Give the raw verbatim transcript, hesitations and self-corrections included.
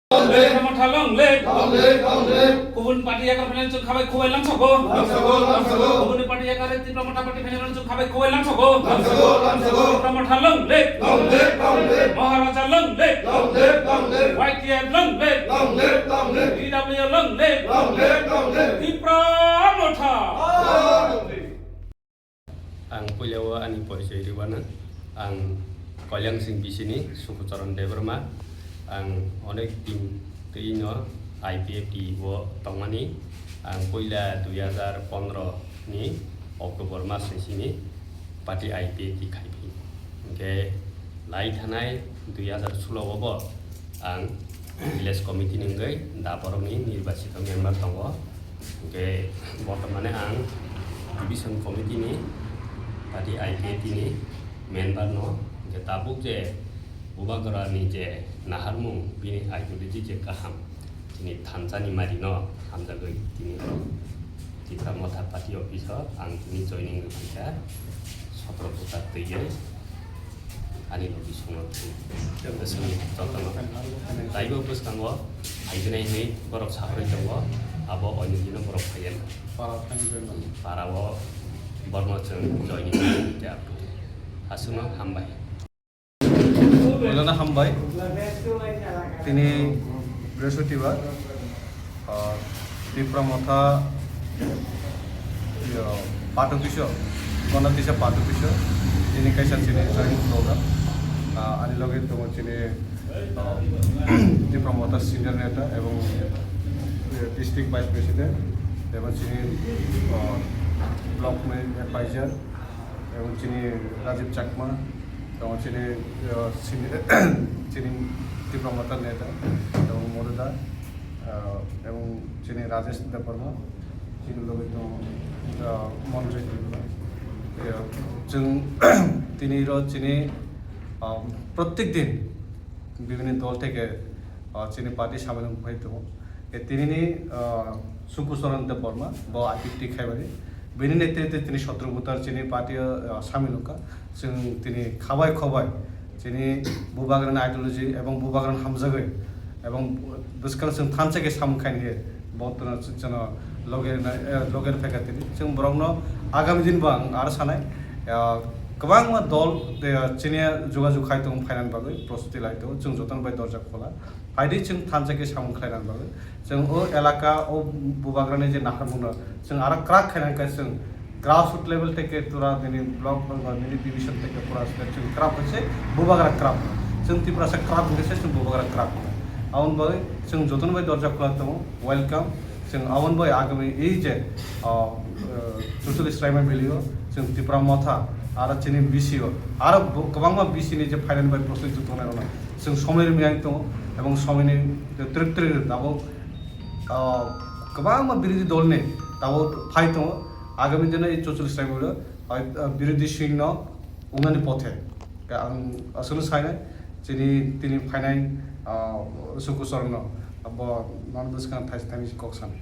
Tipra Motha long live! Long live, long live! Kubun party yakar phainani chwng khabai khubai langsago. Langsago, langsago. Kubun party yakar Tipra Motha party phainani chwng khabai khubai langsago. Langsago, langsago. Tipra Motha long live! Long live, long live! Maharaja long live! Long live, long live! Y T F long live! Long live, long live! T W long live! Long live, long live! Tipra Motha! Long live! Ang puilao ani porichoi rwmano, ang Koilangsing bisini Sukucharan Debbarma. Ang onek din twi no I P F T o tongmani. Ang puila dui hazar pondro ni October mas ni simi party I P F T khaiphi. Hwnkhe lai thanai dui hazar sulo o bo ang village committee ni wngwi da borokni nirbachito member tongo. Hwnkhe bortomane ang division committee ni party I P F T ni member no, hwnkhe tabuk je Bubagrani je naharmung, bini ideology je kaham, chini thansa ni mari no hamjagwi tini oro Tipra Motha party office o ang tini joining rwphaikha, sotro bwkha twiwi. Ani logi songno thwi. Bwswngni jotono. Taibo bwskango phaigwnai hwnwi borok saharwi tongo, abo oinwi dino borok phaiya. Para thani bai mano. Para o borno chwng joining khe aphuti. Aswkno hambai. Puilano hambai. Tini Brihospatibar, ah, Tipra Motha, iyo, Patu Kiso, Gonatisa Patu Kiso, tini kaisa chini joining program. Ah, ani loge tongo chini, ah, Tipra Motha senior neta ebong, eh, district vice president, ebong chini, ah, block advisor, ebong chini Rajiv Chakma, tongo chini, ah, sini-, chini Tipra Motha neta, ebong Moduda, ah, ebong chini Rajesh Debbarma, chini loge tongo, ah, Manoj Tripura. Ah, chwng tini ro chini, ah, prottek din bibhinno dol theke, ah, chini party samil wngwi phai tongo. E tinini, ah, Sukucharan Debbarma, bo I P F T khaibari. Bini netrite tini sotro bwtar chini party o, ah, samil wngkha. Chwng tini khabai khobai chini Bubagrani ideology ebong Bubagrano hamjagwi ebong bwskang chwng thansa khe samung khaini khe bo twno chwngno loge rwna, eh, loge rwphaikha tini. Chwng borokno agami din bo ang aro sanai, ah, kwbangma dol, eh, chini jogajog khai tongo phainani bagwi prostuti lai tongo. Chwng jotono bai dorja khola. Phaidi chwng thansa khe samung khlainani bagwi. Chwng o elaka, o Bubagrani je naharmungno chwng aro kwrak khainani khe chwng grassroot level theke tura nini block, nini division theke pura se chwng kwrak khe se Bubagra kwrak. Chwng Tiprasa kwrak hwnkhe se chwng Bubagra kwrak. Aboni bagwi chwng jotono bai dorja khula tongo, welcome. Chwng aboni bagwi agami ei je, ah, ah, chuchuli swraima valley o chwng Tipra Motha aro chini B C o aro bo-, kwbangma B C ni je phainani bai prostuti tongnai rokno chwng somoi rwmani tongo, ebong somoini twrwk twrwk tabuk, ah, kwbangma birodhi dolni tabuk phai tongo. Agami dino ei chuchuli swraima valley o, ah, birodhi singno wngnani pothe. Ang aswkno sainai, chini tini phainai, ah, Sukucharanno, abo nono bwskang thaisa thaini kok sanai.